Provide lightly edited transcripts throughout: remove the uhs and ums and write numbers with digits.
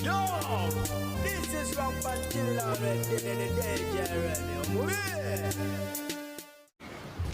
Yo, this is Rampant Killer Red,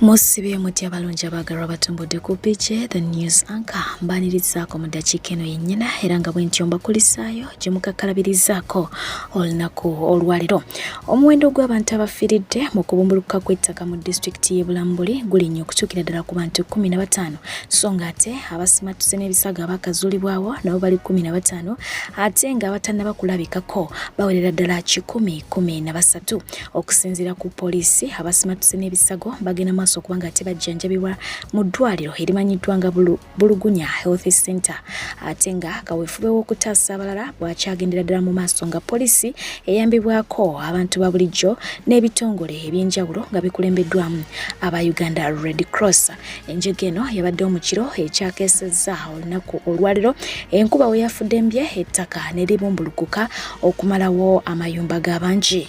Musibe mutya abalungi abaagalwa batumbudde ku PJ The News Anchor mbaanirizaako mu ddakiika eno yennyina era nga bwentyo mbakulisaayo gye mukakkalabirizaako olunaku olwaleero. Omuwendo gw'abantu abafiiridde mu kubumbulukuka kw'ettaka mu disitulikiti y'e Bulambuli gulinnye okutuukira ddala ku bantu 15 so ng'ate abasimattuse n'ebisago abaakazuulibwawo nabo bali 15 ate nga abatannaba kulabikako bawerera ddala 113. Okusinziira ku poliisi, abasimattuse n'ebisago bagenda maaso okuba nga tebajjanjabibwa mu ddwaliro erimanyiddwa nga Bulugunya Health Center ate nga kaweefube w'okutaasa abalala bw'akyagendera ddala mu maaso nga poliisi eyambibwako abantu ba bulijjo n'ebitongole eby'enjawulo nga bikulembeddwamu aba Uganda Red Cross. Enjega eno yabaddewo mu kiro ekyakeesezza olunaku olwaliro enkuba we yafudembye ettaka ne libumbulukuka okumalawo amayumba g'abangi.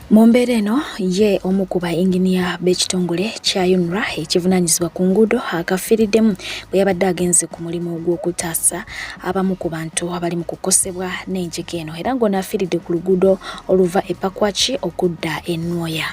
Mu mbeera eno ye omu ku ba yinginiya b'ekitongole kya UNRA ekivunaanyizibwa ku nguudo akafiiriddemu bwe yabadde agenze ku mulimu gw'okutaasa abamu ku bantu abali mu kukosebwa n'enjega eno era ng'ono afiiridde ku luguudo oluva e Pakwaki okudda e Nwoya.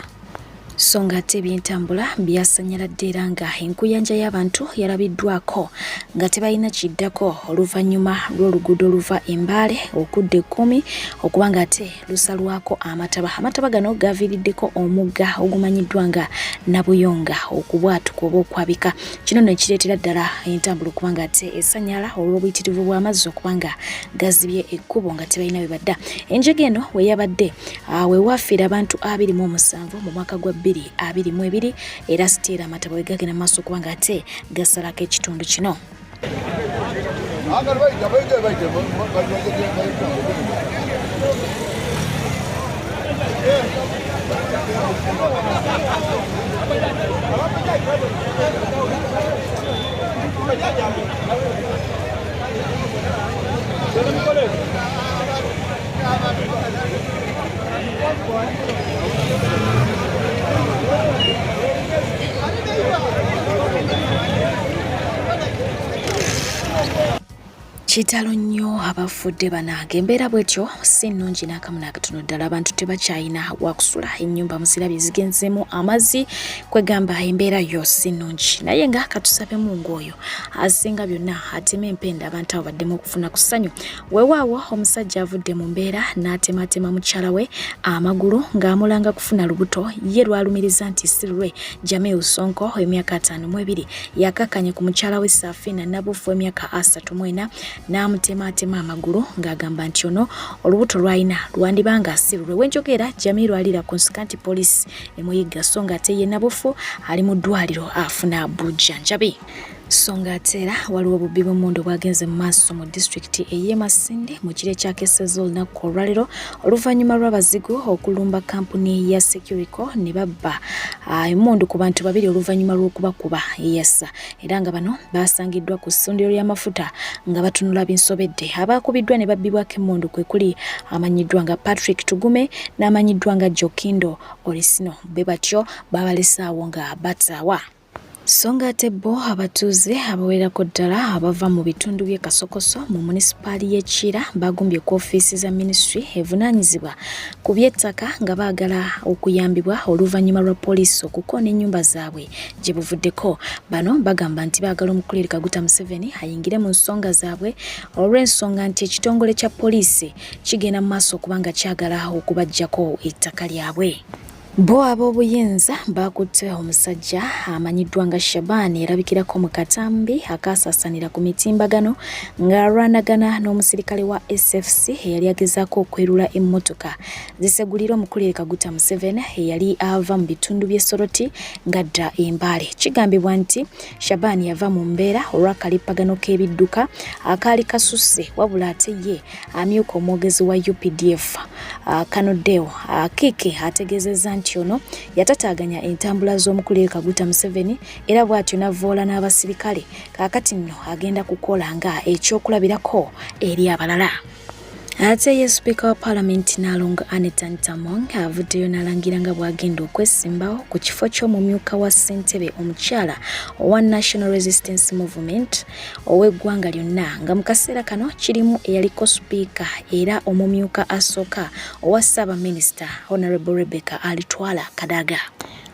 So ng'ate ebyentambula byasanyaladde era nga enkuyanja y'abantu yalabiddwako nga tebalina kiddako oluvannyuma lw'oluguudo oluva e Mbale okudda e Kkumi okuba ng'ate lusalwako amataba. Amataba gano gaviiriddeko omugga ogumanyiddwa nga Nabuyonga okubwatuka oba okwabika. Kino nno kireetera ddala entambula okuba nga ate esanyala olw'obuyitirivu bw'amazzi okuba nga gazibye ekkubo nga tebalina we badda. Enjega eno we yabadde we waafiira abantu 27 mu mwaka gwa 2022 era siteera amataba we gagenda mu maaso okuba nga ate gasalako ekitundu kino. Kitalo nnyo abafudde banange, embeera bwetyo si nnungi n'akamu n'akatono ddala. Abantu tebakyalina wakusula, ennyumba muzirabye zigenzeemu amazzi, kwegamba embeera yo si nnungi. Naye nga katusabe Mungu oyo asinga byonna ateme empenda abantu abo baddemu okufuna ku ssanyu. Weewaawo omusajja avudde mu mbeera n'atematema mukyala we amagulu ng'amulanga kufuna lubuto ye lw'alumiriza nti si lulwe. Jamil Sonko emyaka 52 yakakkanye ku mukyala we Safina Nabufu emyaka 34 n'amutematema amagulu ng'agamba nti ono olubuto lw'alina lwandiba nga si lulwe. Wenjogera Jamil alira ku nsika nti poliisi emuyigga so ng'ate ye Nabufu ali mu ddwaliro afuna bujjanjabi. So ng'ate era waliwo obubbi bw'emmundu obwagenze mu maaso mu disitulikiti ey'e Masindi mu kiro ekyakesezza olunaku olwaliro oluvannyuma lw'abazigu okulumba kkampuni ya Securico ne babba emmundu ku bantu babiri oluvannyuma lw'okubakuba eyassa era nga bano baasangiddwa ku ssundiro ly'amafuta nga batunula binsobedde. Abaakubiddwa ne babbibwako emmundu kwe kuli amanyiddwa nga Patrick Tugume n'amanyiddwa nga Jokindo Olisino be batyo baabalesaawo nga bataawa. So ng'ate bo abatuuze abawerako ddala abava mu bitundu by'e Kasokoso mu munisipaali y'e Kiira bagumbye ku ofiisi za minisitule evunaanyizibwa ku by'ettaka nga baagala okuyambibwa oluvannyuma lwa poliisi okukoona ennyumba zaabwe gye buvuddeko. Bano bagamba nti baagala omukulu Yoweri Kaguta Museveni ayingire mu nsonga zaabwe olw'ensonga nti ekitongole kya poliisi kigenda mu maaso okuba nga kyagala okubaggyako ettaka lyabwe. Bo ab'obuyinza bakutte omusajja amanyiddwa nga Shaban erabikirako mu katambi akaasaasaanira ku mitimbagano ng'alwanagana n'omusirikale wa SFC eyali agezaako okwerula emmotoka zisegulira omukulu Kaguta Museveni eyali ava mu bitundu by'e Soroti ng'adda e Mbale. Kigambibwa nti Shaban yava mu mbeera olw'akalippagano k'ebidduka akaali kasusse wabula ate ye amyuka omwogezi wa UPDF Kano Deo Akiiki ategeezezza nti ono yatataaganya entambula z'omukulu Kaguta Museveni era bw'atyo n'avvoola n'abasirikale. Kaakati nno agenda kukola nga ekyokulabirako eri abalala. Ate ye sipiika wa palamenti Nalongo Annet Anita Among avuddeyo n'alangira nga bw'agenda okwesimbawo ku kifo ky'omumyuka wa ssentebe omukyala owa National Resistance Movement ow'eggwanga lyonna nga mu kaseera kano kirimu eyaliko sipiika era omumyuka asooka owa ssaabaminisita Honorable Rebecca Alitwala Kadaga.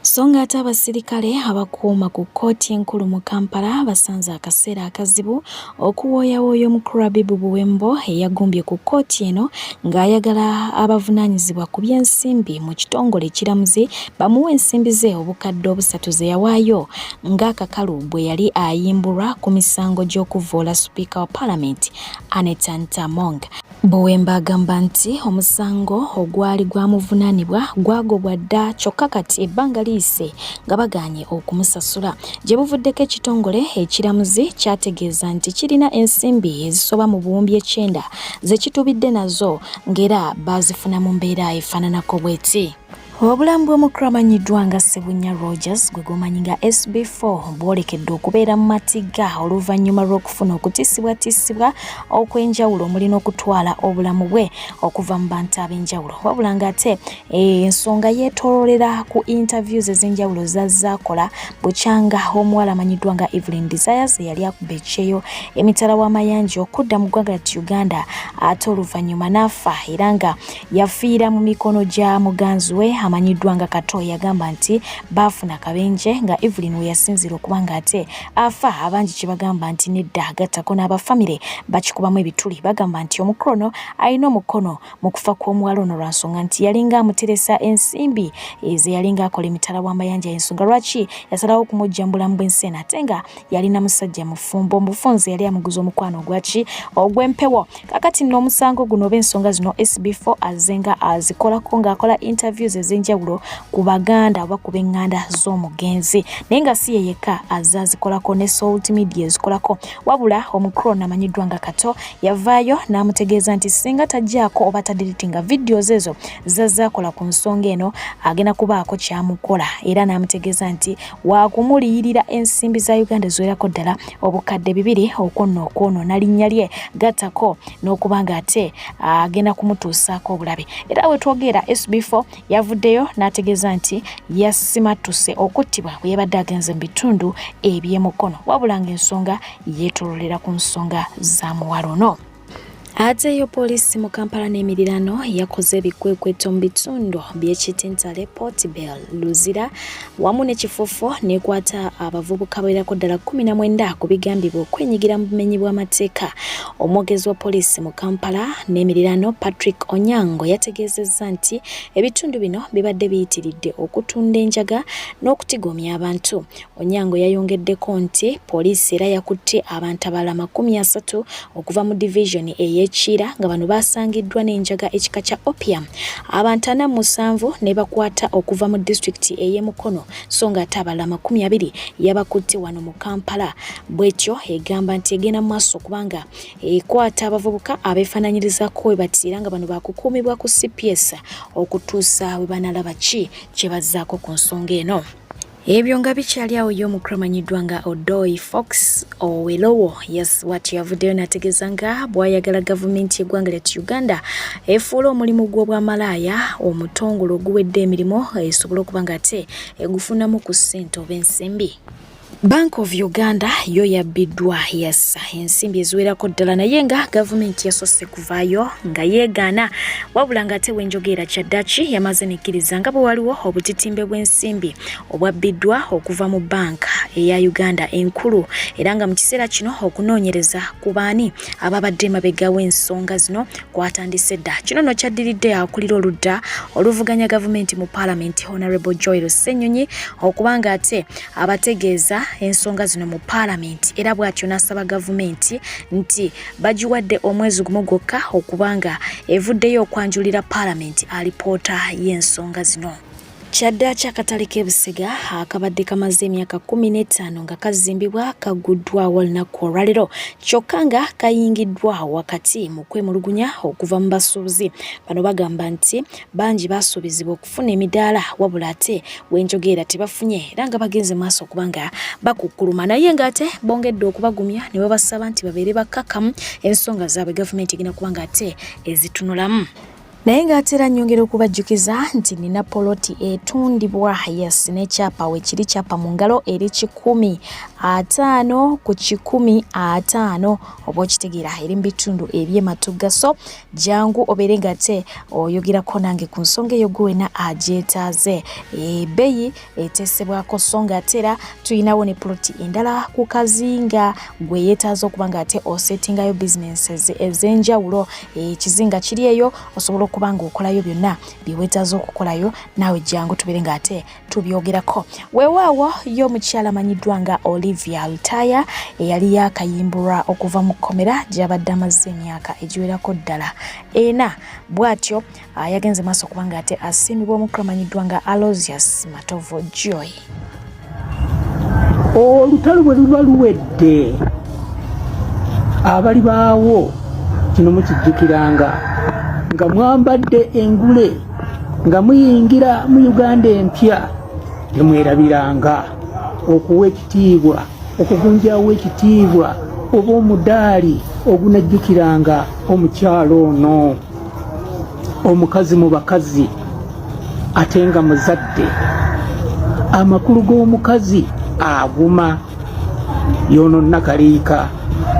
So nga ate abasirikale abakuuma ku kkooti enkulu mu Kampala basanze akaseera akazibu okuwooyawooya omukulu Rabibu Buwembo eyagumbye ku kkooti eno ng'ayagala abavunaanyizibwa ku by'ensimbi mu kitongole ekiramuzi bamuwe ensimbi ze obukadde obusatu ze yawaayo ng'akakalu bwe yali ayimbulwa ku misango gy'okuvvoola sipiika wa palamenti Annet Anita Among. Buwemba agamba nti omusango ogwali gwamuvunaanibwa gwagobwa dda kyokka kati ebbanga liyise nga bagaanye okumusasula. Gye buvuddeko ekitongole ekiramuzi kyategeeza nti kirina ensimbi ezisoba mu buwumbi ekyenda ze kitubidde nazo ng'era baazifuna mu mbeera efaananako bw'eti. Obulamu bw'omukulu amanyiddwa nga Ssebunya Rogers gwe gwomanyi nga SB4 bwolekedde okubeera mu matigga oluvannyuma lw'okufuna okutiisibwatiisibwa okw'enjawulo omuli n'okutwala obulamu bwe okuva mu bantu ab'enjawulo wabula ng'ate ensonga yeetooloolera ku interviews ez'enjawulo z'azze akola bukyanga omuwala amanyiddwa nga Evelyn Desires eyali akuba ekyeyo emitala w'amayanja okudda mu ggwanga lyattu Uganda ate oluvannyuma n'afa era nga Yafiira mu mikono gya muganzi we amanyiddwa nga Kato yagamba nti baafuna akabenje nga Evelyn we yasinziira okuba ng'ate afa abangi kye bagamba nti nedda gattako n'abafamire bakikubamu ebituli bagamba nti omukulu ono alina omukono mu kufa kw'omuwala ono lwa nsonga nti yalinga amuteresa ensimbi ze yalinga akola emitala w'amayanja ensonga lwaki yasalawo okumujja mu bulamu bw'ensi eno ate nga yalina musajja mufumbo omufunze yali amuguza omukwano ogwaki ogw'empewo. Kakati nno omusango guno oba ensonga zino SB4 azze nga azikolako ng'akola interviews ez'enjawulo ku baganda oba ku b'eŋŋanda z'omugenzi naye nga si ye yekka azze azikolako ne Salt Media ezikolako wabula omukulu amanyiddwa nga Kato yavaayo n'amutegeeza nti singa tajjaako oba tadiritinga videos ezo zazze akola ku nsonga eno agenda kubaako kyamukola era n'amutegeeza nti waakumuliyirira ensimbi za Uganda eziwerako ddala obukadde bibiri okwonna okwonoona linnya lye gattako n'okuba nga ate agenda kumutuusaako obulabe era wetwogerera SB4 yavuddeyo n'ategeeza nti yasimattuse okuttibwa bwe yabadde agenze mu bitundu eby'e Mukono wabula ng'ensonga yeetoololera ku nsonga za muwala ono. Ate yo poliisi mu Kampala n'emirirano yakoze ebikwekweto mu bitundu by'e Kitintale, Portbell, Luzira wamu ne Kifufu n'ekwata abavubuka abawerako ddala 19 ku bigambibwa okwenyigira mu bumenyi bw'amateeka. Omwogezi wa poliisi mu Kampala n'emirirano Patrick Onyango yategeezezza nti ebitundu bino bibadde biyitiridde okutunda enjaga n'okutigomya abantu. Onyango yayongeddeko nti poliisi era yakutte abantu abalala 30 okuva mu divizoni ey'e Kiira nga bano basangiddwa n'enjaga ekika kya opium abantu 47 ne bakwata okuva mu disitulikiti ey'e Mukono so ng'ate abalala 20 yabakutte wano mu Kampala. Bwetyo egamba nti egenda mu maaso kubanga ekwata abavubuka abeefaananyirizaako we bati era nga bano baakukuumibwa ku CPS okutuusa we banalaba ki kye bazzaako ku nsonga eno. Ebyo nga bikyali awo ye omukulu amanyiddwa nga Odoi Fox Owelowo yes bwatyo yavuddeyo n'ategeeza nga bw'ayagala gavumenti y'eggwanga lyattu Uganda efuule omulimu gw'obwamalaaya omutongole oguwedde emirimu esobole okuba nga ate egufunamu ku ssente oba ensimbi. Bank of Uganda yo yabbiddwa yassa ensimbi eziwerako ddala, naye nga gavumenti yasoose kuvaayo nga yeegaana, wabula ng'ate wenjogeera kyaddaki yamaze nekkiriza nga bwe waliwo obutitimbe bw'ensimbi obwabbiddwa okuva mu banka eya Uganda enkulu, era nga mu kiseera kino okunoonyereza ku baani ababadde emabega w'ensonga zino kwatandise dda. Kino no kyaddiridde akulira oludda oluvuganya gavumenti mu paalamenti Honorable Joel Ssenyonyi okuba nga ate abategeeza ensonga zino mu paalamenti, era bw'atyo n'asaba gavumenti nti bagiwadde omwezi gumu gwokka okuba nga evuddeyo okwanjulira paalamenti alipoota y'ensonga zino. Kyaddaaki akatale k'e Busega akabadde kamaze emyaka 15 nga kazimbibwa kagguddwawo olunaku olwaleero, kyokka nga kayingiddwa wakati mu kwemulugunya okuva mu basuubuzi. Bano bagamba nti bangi basuubizibwa okufuna emidaala wabula ate wenjogeera tebafunye, era nga bagenze maaso okuba nga bakukkuluma, naye ng'ate bongedde okubagumya ne babasaba nti babeere bakkakkamu, ensonga zaabwe gavumenti egenda kuba ng'ate ezitunulamu. Naye ng'ate era nnyongera okubajjukiza nti nina poloti etundibwa, yes, n'ekyapa weekiri, kyapa mu ngalo, eri 150 ku 150, oba okitegeera, eri mu bitundu eby'ematugga. So jangu obeere ng'ate oyogerako nange ku nsonga eyo gwe wena agyetaaze, ebbeeyi eteesebwako. So ng'ate era tulinawo ne poloti endala ku kazinga, gwe yeetaaze okuba ng'ate osetingayo businesses ez'enjawulo. Ekizinga kiri eyo, osobola okuba ng'okolayo byonna bye weetaaze okukolayo. Naawe jangu tubeere ng'ate tubyogerako. Weewaawo ye omukyala amanyiddwa nga Olivia Lutaya eyali yakayimbulwa okuva mu kkomera gy'abadde amaze emyaka egiwerako ddala 4, bw'atyo yagenze maaso okuba nga ate asiimibwa omukulu amanyiddwa nga Aloysius Matovu Joy. Olutalo bwe luba luwedde, abali baawo kino mukijjukiranga nga mwambadde engule nga muyingira mu Uganda empya, temwerabiranga okuwa ekitiibwa, okugunjaawo ekitiibwa oba omudaali ogunajjukiranga omukyalo ono, omukazi mu bakazi ate nga muzadde. Amakulu g'omukazi aguma y'ono Nakaliika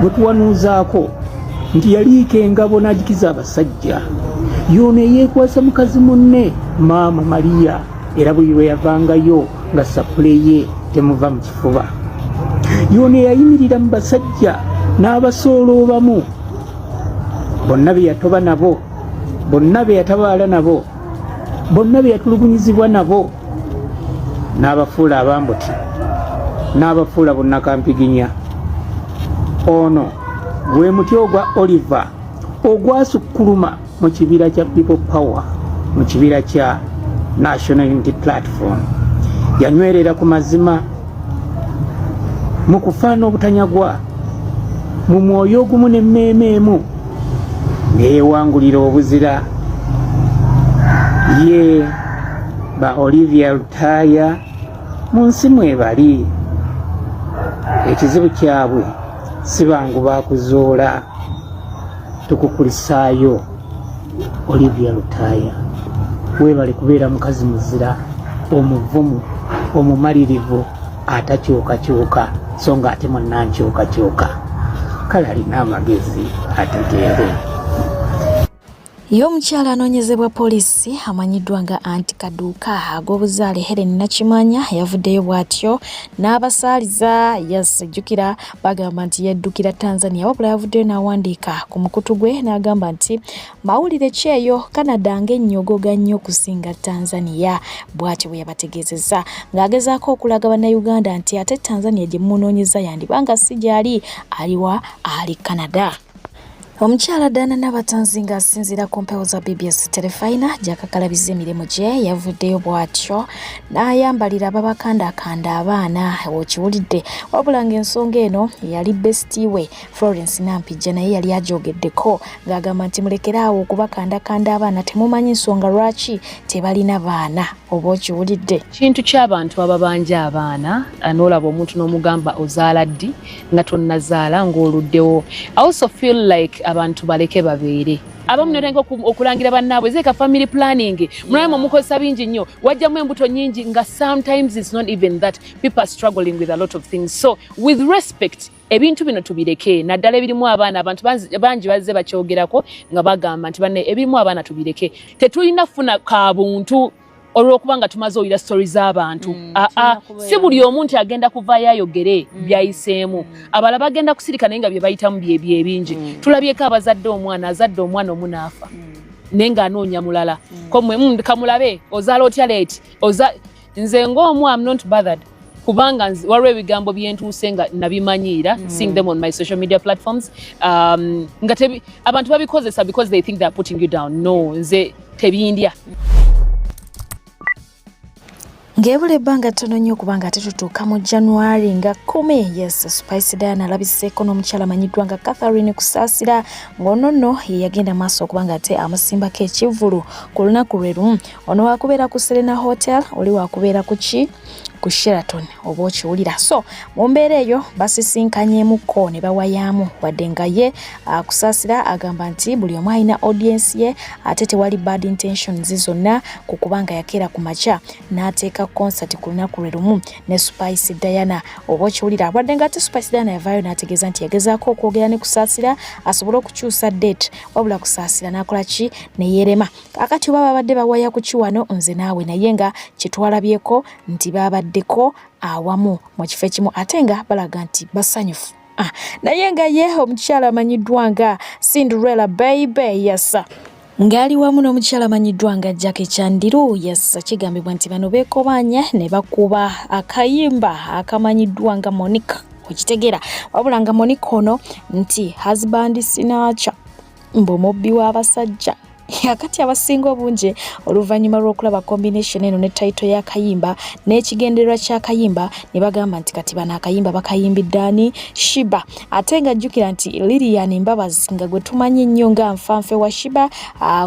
gwe tuwanuuzaako nti yaliika engabo n'agikiza abasajja, y'ono eyeekwasa mukazi munne Maama Maria, era buli lwe yavangayo nga sapule ye temuva mu kifuba, y'ono eyayimirira mu basajja n'abasooloobamu bonna be yatoba nabo, bonna be yatabaala nabo, bonna be yatulugunyizibwa nabo, n'abafuula abambuti, n'abafuula bunnakampiginya. Ono gwe muti ogwa Oliver ogwasukkuluma mu kibira kya People Power, mu kibira kya National Unity Platform. Yanywerera ku mazima mu kufa n'obutanyagwa, mu mwoyo ogumu n'emmeeme emu, neyeewangulira obuzira. Ye ba Olivia Lutaaya mu nsi mwebali, ekizibu kyabwe si bangu bakuzuula. Tukukulisaayo Olivia Lutaaya, weebale kubeera mukazi muzira, omuvumu, omumalirivu, atakyukakyuka, so nga ate munnankyukakyuka, kale alina amagezi ategeere. Ye omukyala anoonyezebwa poliisi amanyiddwa nga Anti Kaduuka ag'obuzaale Helen Nakimanya yavuddeyo bw'atyo n'abasaaliza. Yes, jjukira bagamba nti yaddukira Tanzania, wabula yavuddeyo n'awandiika ku mukutu gwe n'agamba nti mawulire ki eyo, Canada ng'ennyogoga nnyo okusinga Tanzania. Bw'atyo bwe yabategeezezza ng'agezaako okulaga Bannayuganda nti ate Tanzania gye mumunoonyeza yandiba nga si gy'ali, aliwa? Ali Canada. Omukyala Dana Nabatanzi ng'asinziira ku mpewo za BBS Terefayina gy'akakalabiza emirimu gye yavuddeyo bw'atyo n'ayambalira ababakandakanda abaana, okiwulidde, wabula ng'ensonga eno yali bestie we Florence Nampijja naye yali agyogeddeko ng'agamba nti mulekere awo okubakandakanda abaana, temumanyi nsonga lwaki tebalina baana, oba okiwulidde. Kintu ky'abantu ababanja abaana, n'olaba omuntu n'omugamba ozaala ddi nga tonnazaala ng'oluddewo. I also feel like abantu baleke babeere. Abamu notandika okulangira bannaabwe zeeka family planning, mulamu omukozesa bingi nnyo, wajjamu embuto nyingi, nga sometimes it's not even that. People are struggling with a lot of things. So with respect, ebintu bino tubireke, naddala ebirimu abaana. Abantu bangi bazze bakyogerako nga bagamba nti banne, ebirimu abaana tubireke, tetulina kufuna ka buntu olw'okuba nga tumaze owulira story z'abantu. Aa, si buli omu nti agenda kuvaayo ayogere byayiseemu. Abalala bagenda kusirika, naye nga bye bayitamu byebyo ebingi. Tulabyeko abazadde, omwana azadde omwana omu n'afa, naye ng'anoonya mulala. Komwe kamulabe ozaala otya late oza. Nze ng'omu am not bothered, kubanga waliwo ebigambo byentuuse nga nabimanyiira, seeing them on my social media platforms, nga abantu babikozesa because they think they're putting you down. No, nze tebindya. Ng'ebula ebbanga ttono nnyo kubanga ate tutuuka mu January nga 10, yes, Spice Diana alabiseeko n'omukyala amanyiddwa nga Catherine Kusaasira, ng'ono nno ye yagenda maaso okuba nga ate amusimbako ekivvulu ku lunaku lwe lumu. Ono wakubeera ku Serena Hotel, oli wakubeera ku ki, ku Sheraton, oba okiwulira. So mu mbeera eyo basisinkanyeemukko ne bawayaamu, wadde nga ye Kusaasira agamba nti buli omu alina audience ye, ate tewali bad intentions zonna ku kubanga yakeera ku makya n'ateeka concert ku lunaku lwe lumu ne Spice Diana, oba okiwulira. Wadde nga ate Spice Diana yavaayo n'ategeeza nti yagezaako okwogera ne Kusaasira asobole okukyusa date, wabula Kusaasira n'akola ki, ne yeerema. Kaakati oba babadde bawaya ku ki wano, nze naawe, naye nga kyetwalabyeko nti babaddeko awamu mu kifo ekimu, ate nga balaga nti basanyufu. Ah, naye nga ye omukyala amanyiddwa nga Cinderella Baby, yasa ng'ali wamu n'omukyala amanyiddwa nga Jackie Chandiru. Yes, kigambibwa nti bano beekobaanye ne bakuba akayimba akamanyiddwa nga Monica, okitegeera? Wabula nga Monica ono nti husband snatcher, mbu mubbi w'abasajja. Akati abasinga obungi oluvannyuma lw'okulaba combination eno ne title y'akayimba n'ekigendererwa ky'akayimba, ne bagamba nti kati bano akayimba bakayimbidde ani? Sheebah. Ate nga jjukira nti Lilian Mbabazi, nga gwe tumanyi ennyo nga nfanfe wa Sheebah,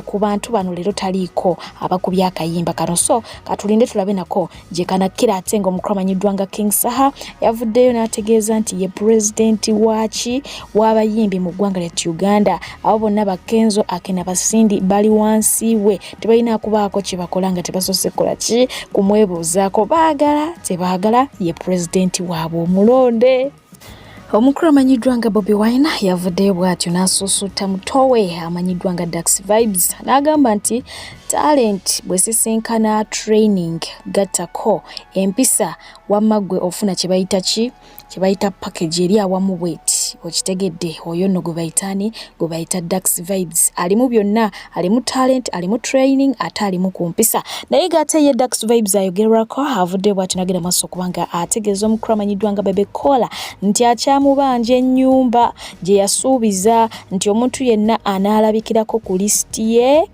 ku bantu bano leero taliiko abakubye akayimba kano. So katulinde tulabe nako gye kanakkira. Ate nga omukulu amanyiddwa nga King Saha yavuddeyo n'ategeeza nti ye pulezidenti waaki, w'abayimbi mu ggwanga lyattu Uganda. Abo bonna Bakenzo, Akena, Basindi bali wansi we, tebalina kubaako kye bakola nga tebasoose kukola ki, kumwebuuzaako. Baagala tebaagala, ye pulezidenti waabwe omulonde. Omukulu amanyiddwa nga Bobi Wine yavuddeyo bw'atyo n'asuusuuta mutowe amanyiddwa nga Dax Vibes, n'agamba nti talent bw'esisinkana training gattako empisa, wamma ggwe ofuna kye bayita ki, kye bayita package eri awamu bweti, okitegedde? Oyo nno gwe bayita ani? Gwe bayita Dax Vibes. Alimu byonna, alimu talent, alimu training, ate alimu ku mpisa. Naye ng'ate ye Dax Vibes ayogerwako avuddeyo bw'atyo n'agenda maaso okuba nga ategeeza omukulu amanyiddwa nga Bebe Cool nti akyamubanja ennyumba gye yasuubiza nti omuntu yenna anaalabikirako ku lisiti ye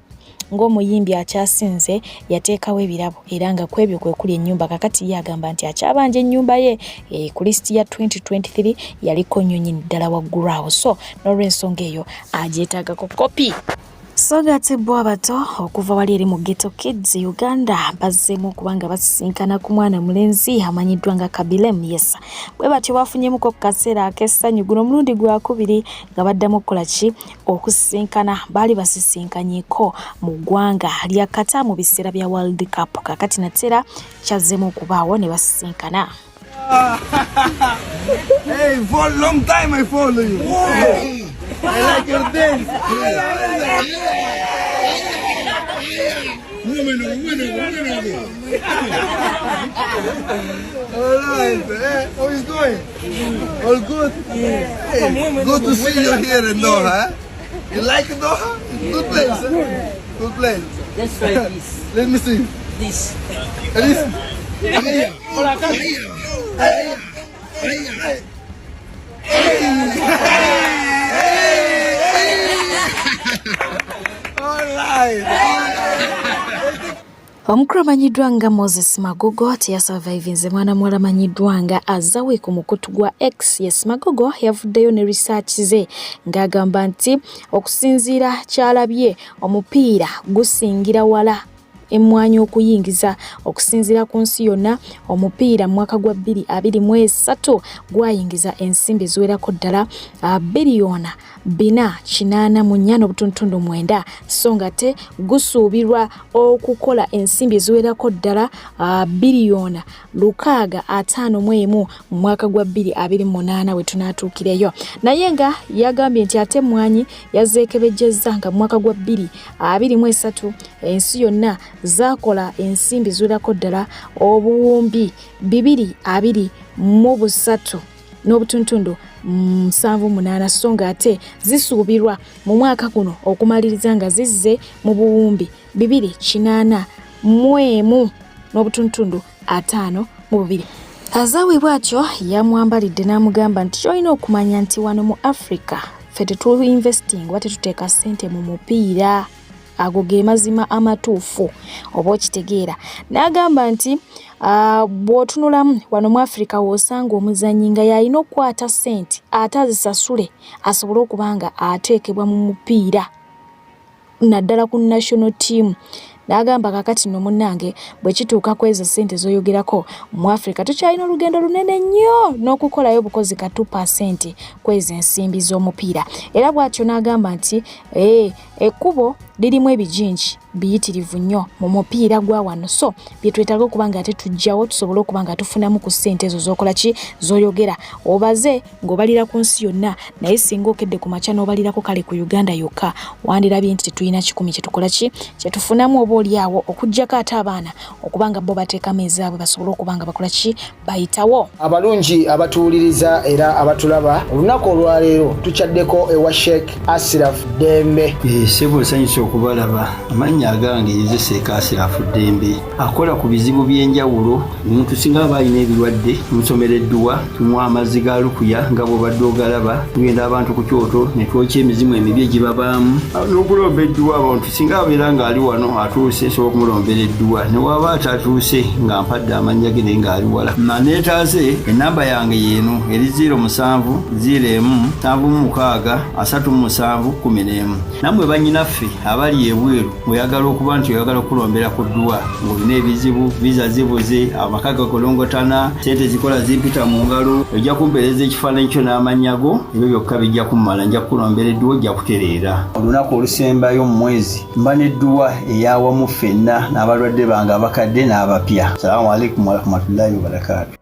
ng'omuyimbi akyasinze yateekawo ebirabo, era nga ku ebyo kwe kuli ennyumba. Kakati ye agamba nti akyabanja ennyumba ye ku lisiti ya 2023 yaliko nnyonyi ddala waggulu awo, so n'olw'ensonga eyo agyetaagako kopi. So ng'ate bo abato okuva wali eri mu Ghetto Kids Uganda bazzeemu okuba nga basisinkana ku mwana mulenzi amanyiddwa nga Khaby Lame. Yes, bwe batyo bafunyemuko ku kaseera ak'essanyu. Guno omulundi gwakubiri nga baddamu okukola ki, okusisinkana. Baali basisinkanyeko mu ggwanga lya Qatar mu biseera bya World Cup. Kakati natera kyazzeemu okubaawo ne basisinkana. Hey, for a long time I follow you. Hey, I like your dance. Bueno, bueno, bueno. All right, eh? How is going? All good? Hey, good to see you here in Doha. Eh? You like Doha? Good place. Eh? Good place. Let's try this. Let me see. This. This. Hey. Hey. Hey. Hey. All right. Omukulu amanyiddwa nga Moses Magogo teyasurvivinze mwana muwala amanyiddwa nga Azawi ku mukutu gwa X. Yes, Magogo yavuddeyo ne research ze ng'agamba nti okusinziira kyalabye, omupiira gusingira wala. emmwanyi okuyingiza okusinziira ku nsi yonna omupiira mu mwaka gwa 2023 gwayingiza ensimbi eziwerako ddala biliyona 484.9 so nga te gusuubirwa okukola ensimbi eziwerako ddala biliyona 651 mu mwaka gwa 2028 we tunaatuukireyo. Naye nga yagambye nti ate emmwanyi yazeekebejjezza nga mu mwaka gwa 2023 ensi yonna zaakola ensimbi eziwerako ddala obuwumbi 223 n'obutuntundu 78 so nga ate zisuubirwa mu mwaka guno okumaliriza nga zizze mu buwumbi 281 n'obutuntundu 52. Azawi bw'atyo yamwambalidde n'amugamba nti ky'olina okumanya nti wano mu Africa ffe tetu investing oba tetuteeka ssente mu mupiira, ago ge mazima amatuufu oba okitegeera. N'agamba nti bw'otunulamu wano mu Africa w'osanga omuzannyi nga y'alina okukwata ssente ate azisasule asobole okuba nga ateekebwa mu mupiira naddala ku national team. N'agamba kaakati nno munnange bwe kituuka ku ezo ssente z'oyogerako mu Africa tukyalina olugendo lunene nnyo n'okukolayo obukozi ka 2% ku ezo ensimbi z'omupiira. Era bw'atyo n'agamba nti ekkubo lirimu ebijinji biyitirivu nnyo mu mupiira gwa wano, so bye twetaaga okuba nga ate tuggyawo tusobole okuba nga tufunamu ku ssente ezo z'okola ki z'oyogera obaze ng'obalira ku nsi yonna, naye singa okedde ku makya n'obalirako kale ku Uganda yokka wandirabye nti tetulina kikumi kye tukola ki kye tufunamu oba oli awo okuggyako ate abaana okuba nga bo bateekamu ezaabwe basobole okuba nga bakola ki bayitawo. Abalungi abatuwuliriza era abatulaba, olunaku olwaleero tukyaddeko ewa Sheikh Asiraf Ddembe. Ssebo nsanyuse okubalaba. Amannya agange nze Sheikh Asiraf Ddembe, akola ku bizibu by'enjawulo. Omuntu singa aba alina ebirwadde tumusomera edduwa, tumuwa amazzi ga lukuya nga bw'obadde ogalaba, tugenda abantu ku kyoto ne twokya emizimu emibi egibabaamu n'okulomba edduwa. Abantu singa abeera ng'ali wano atuuse, nsobola okumulombera edduwa, ne waba atatuuse nga mpadde amannya ge naye ng'ali wala. Neetaaze ennamba yange y'eno eri 07 01 76 37 11. Nammwe bannyinaffe abali ebweru oyagala okuba nti oyagala okulombera ku dduwa ng'olina ebizibu, viza zibuze, amaka gakolongotana, ssente zikola zimpita mu ngalo, ojja kumpeereza ekifaananyi kyo n'amannya go, ebyo byokka bijja kummala, nja kukulombera edduwa ojja kutereera. Olunaku olusembayo mu mwezi mba n'edduwa ey'awamu ffenna n'abalwadde bange abakadde n'abapya. Salaamu alaikum warahmatullahi wabarakaatu.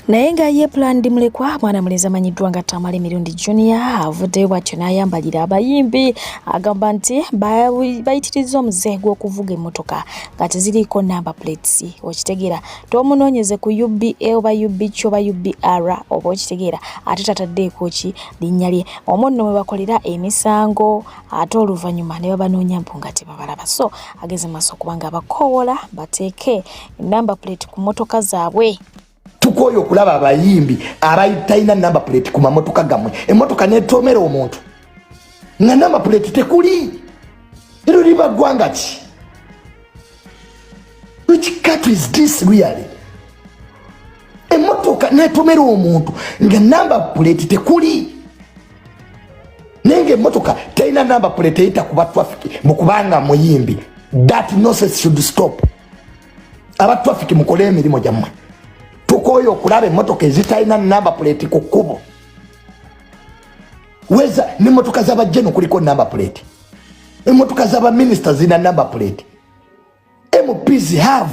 Naye nga ye Plan Mulekwa mwana mulenzi amanyiddwa nga Tamale Mirundi Junior avuddeyo bw'atyo n'ayambalira abayimbi, agamba nti bayitirizza omuze gw'okuvuga emmotoka nga teziriiko number plates. Okitegeera, tomunoonyeze ku UBA oba UBQ oba UBR oba okitegeera, ate tataddeeko ki linnya lye. Omwo nno mwe bakolera emisango ate oluvannyuma ne babanoonya mbu nga tebabalaba. So ageze maaso okuba nga abakoowoola bateeke number plate ku mmotoka zaabwe. Tukooye okulaba abayimbi abatalina number plate ku mamotoka gammwe, emmotoka netomera omuntu nga number plate tekuli. Ero liba ggwanga ki? Which country is this really? Emmotoka netomera omuntu nga number plate tekuli, naye nga emmotoka terina number plate eyita kuba traffic mukubanga muyimbi. That nonsense should stop. Aba traffic mukole emirimu gyammwe. Tukooye okulaba emmotoka ezitalina number plate ku kkubo. Weza n'emmotoka z'abajeno kuliko number plate, emmotoka z'abaminisita zirina number plate, MPs have,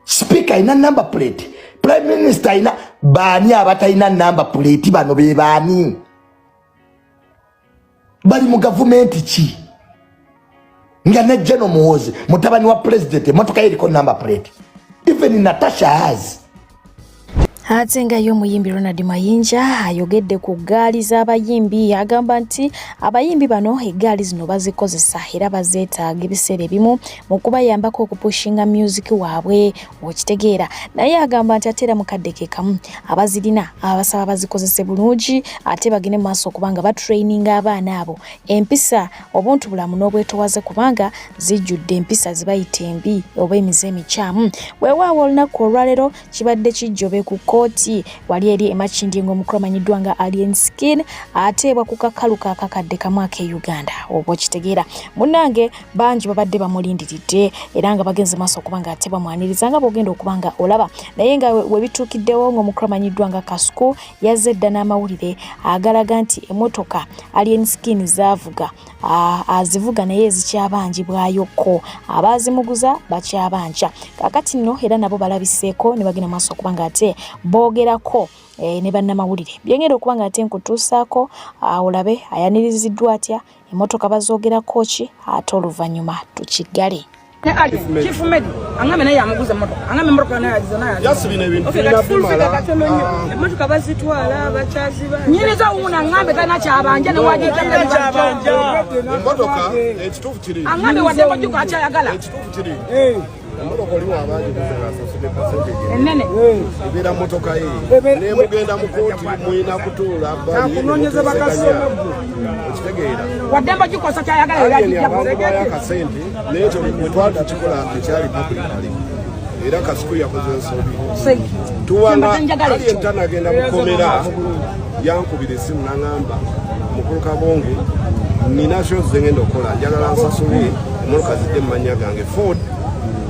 speaker alina number plate, prime minister alina. Baani abatalina number plate? Bano be baani? Bali mu gavumenti ki? Nga ne General Muhoozi mutabani wa president emotoka ye eriko number plate, even Natasha has. Ate nga ye omuyimbi Ronald Mayinja ayogedde ku ggaali z'abayimbi, agamba nti abayimbi bano eggaali zino bazikozesa era bazeetaaga ebiseera ebimu mu kubayambako okupushinga music waabwe, okitegeera. Naye agamba nti ate era mu kadde ke kamu abazirina abasaba bazikozese bulungi ate bagende mu maaso okuba nga batraininga abaana abo empisa, obuntu bulamu n'obwetowaze, kubanga zijjudde empisa zibayita embi oba emize emikyamu. Weewaawo olunaku olwaleero kibadde kijjobe ku kkooti. kkooti wali eri emakindye ng'omukulu amanyiddwa nga Alien Skin ateebwa ku kakalu kakakadde kamu ak'e Uganda oba okitegeera munnange bangi babadde bamulindiridde era nga bagenze maaso okuba nga ate bamwaniriza nga bw'ogenda okuba nga olaba naye nga webituukiddewo ng'omukulu amanyiddwa nga Kasuku yazze dda n'amawulire agalaga nti emmotoka Alien Skin zaavuga azivuga naye ezikyabanjibwayokko abaazimuguza bakyabanja kaakati nno era nabo balabiseeko ne bagenda maaso okuba nga ate boogerako eh, ne bannamawulire byengenda okuba nga ate nkutuusaako olabe ayaniriziddwa atya emmotoka bazoogerako ki ate oluvannyuma tukiggale Chief Medi angambe naye amuguza emmotoka angambe emmotoka naye agiza naye Just bino ebintu tulina bimala. Emmotoka bazitwala bakyaziba nyiniza wuuna angambe talina kyabanja newagijja Emmotoka ekituufu kiri angambe wadde mojuka akyayagala ekituufu kiri emmotoka oli waba agiguze ng'asasudde percentage enene ebeera mmotoka ye nemugenda mu kooti mulina kutuula Takunoonyeza bakasoma okitegeera wadde mbagikosa kyayagala era Alien agijja abamubayo akasente naye ekyo bwe twali tukikola tekyali publicly era Kasuku yakoze ensobi tuwanga Alien tanagenda mukomera yankubira esimu n'aŋŋamba mukulu Kabonge nina shows ze ngenda okukola njagala nsasule emmotoka zidde mu mannya gange Ford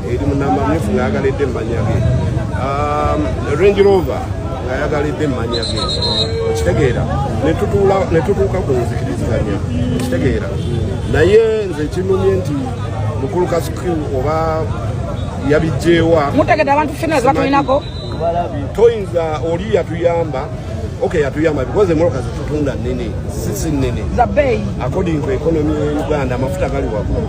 eri mu namba myufu ng'ayagala edde mu mannya ge Range Rover ng'ayagala edde mu mannya ge okitegeera ne tutuuka ku nzikiriziganya okitegeera naye nze ekinnumye nti mukulu Kasuku oba yabijjeewa mutegedde abantu ffenna zebatulinako toyinza oli yatuyamba okay yatuyamba because emmotoka zetutunda nnene sisi nnene za bbeeyi according to economy ya Uganda amafuta gali waggulu.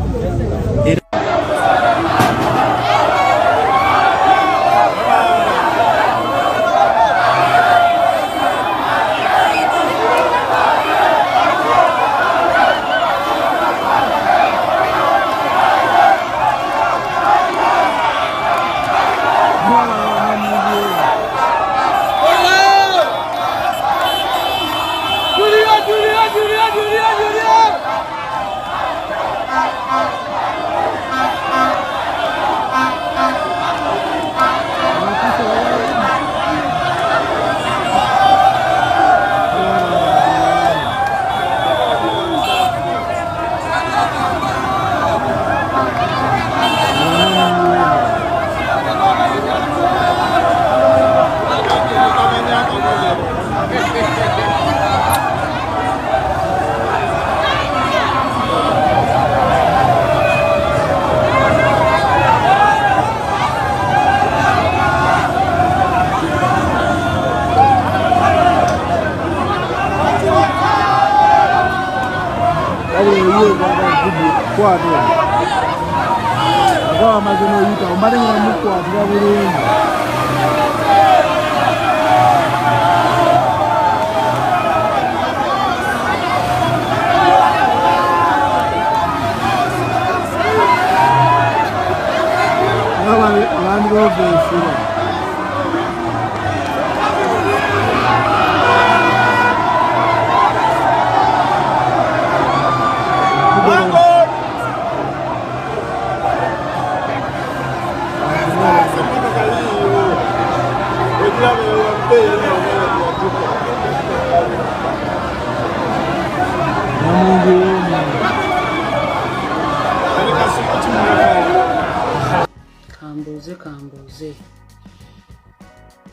Kambuuze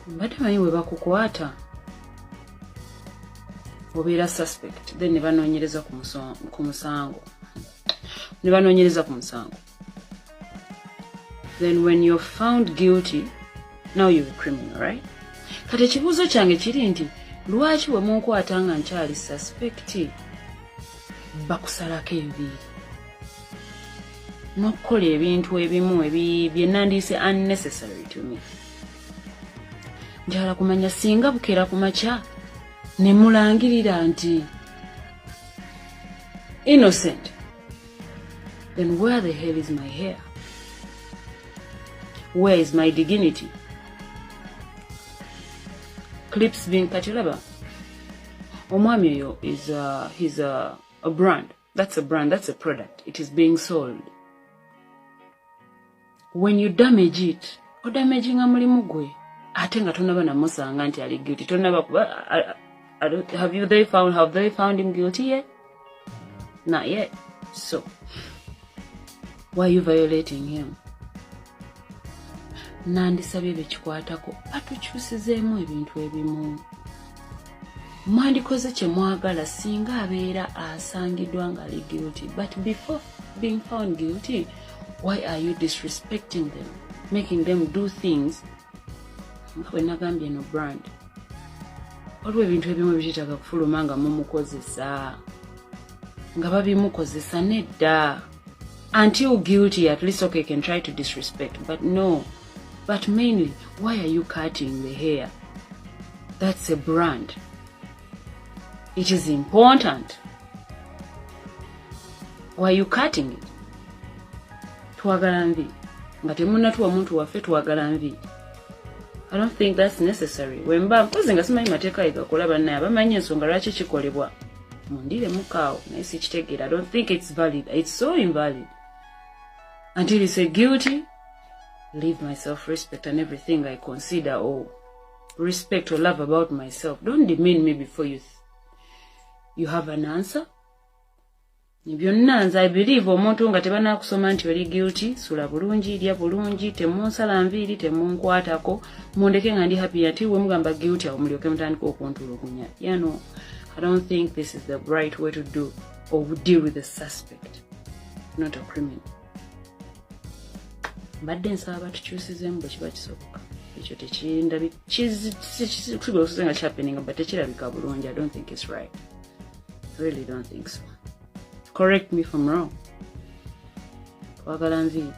mbadde manyi bwe bakukwata obeera suspect then ne banoonyereza ku musango ne banoonyereza ku musango then when you're found guilty now you're a criminal, right? Kati ekibuuzo kyange kiri nti lwaki bwe munkwata nga nkyali suspect bakusalako enviiri n'okukola ebintu ebimu bye nandiise unnecessary to me? Njagala kumanya singa bukeera ku makya ne mulangirira nti innocent, then where the hell is my hair? Where is my dignity? Clips being kati olaba omwami oyo is he's a brand. That's a brand, that's a product. It is being sold. When you damage it, odamaginga mulimu gwe. Ate nga tonaba namusanga nti ali guilty, tonaba kuba. Have you they found have they found him guilty yet? Not yet. So why are you violating him? Nandisabye bekikwatako batukyusizeemu ebintu ebimu. Mwandikoze kye mwagala singa abeera asangiddwa nga ali guilty, but before being found guilty, why are you disrespecting them, making them do things? Nga bwe nagambye, eno brand, waliwo ebintu ebimu ebiteetaaga kufuluma nga mumukozesa, nga babimukozesa. Nedda, until guilty at least, okay, can try to disrespect, but no. But mainly, why are you cutting the hair? That's a brand. It is important. Why are you cutting it? Twagala nvi nga temunatuwa muntu waffe, twagala nvi. I don't think that's necessary. Wemba mpozi nga simanyi mateeka gegakola, bannaye abamanyi ensonga lwaki kikolebwa mundire mukaawo, naye sikitegeera. I don't think it's valid. It's so invalid. Until you say guilty, leave my self-respect and everything I consider or respect or love about myself. Don't demean me before you have an answer. Byonna nze I believe omuntu nga tebanakusoma nti oli guilty, sula bulungi, lya bulungi, temunsala nviiri, temunkwatako, mundeke nga ndi happy. Ati we mugamba guilty, awo mulyoke mutandika okuntulugunya. I don't think this is the right way to do or deal with a suspect, not a criminal. Mbadde nsaba batukyusizeemu bwe kiba kisoboka. Ekyo tekindabi nga kihappeninga, but tekirabika bulungi. I don't think it's right. I really don't think so. Correct me if I'm wrong. Twagala nviiri.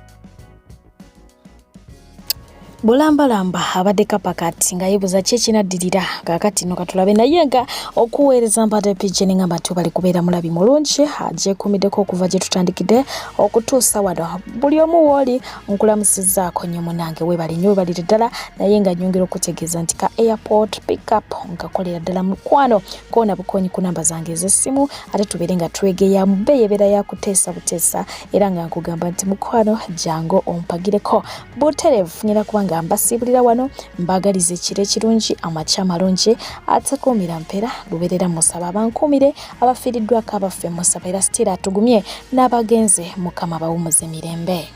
Bulambalamba abadde kapakati nga yeebuuza ki ekinaddirira. Kaakati no katulabe, naye nga okuweereza mbadde PJ, nengamba nti bali kubeera mulabi mulungi agyekuumiddeko okuva gye tutandikidde okutuusa wano. Buli omu wooli nkulamusizzaako nnyo munange, weebale nnyo, weebalire ddala. Naye nga nyongera okutegeeza nti ka airport pickup nkakolera ddala mukwano, koona bukonyi ku namba zange ez'essimu, ate tubeere nga twegeya mu bbeeyi ebeera yakuteesa buteesa. Era nga nkugamba nti mukwano jangu ompagireko butereevu, ngenda kuba nga mbasiibulira wano, mbagaliza ekiro ekirungi, amakya amalungi, atekuumira mpeera lubeerera. Musaba abankuumire abafiiriddwako abaffe, musaba era sitira atugumye n'abagenze, Mukama bawumuze mirembe.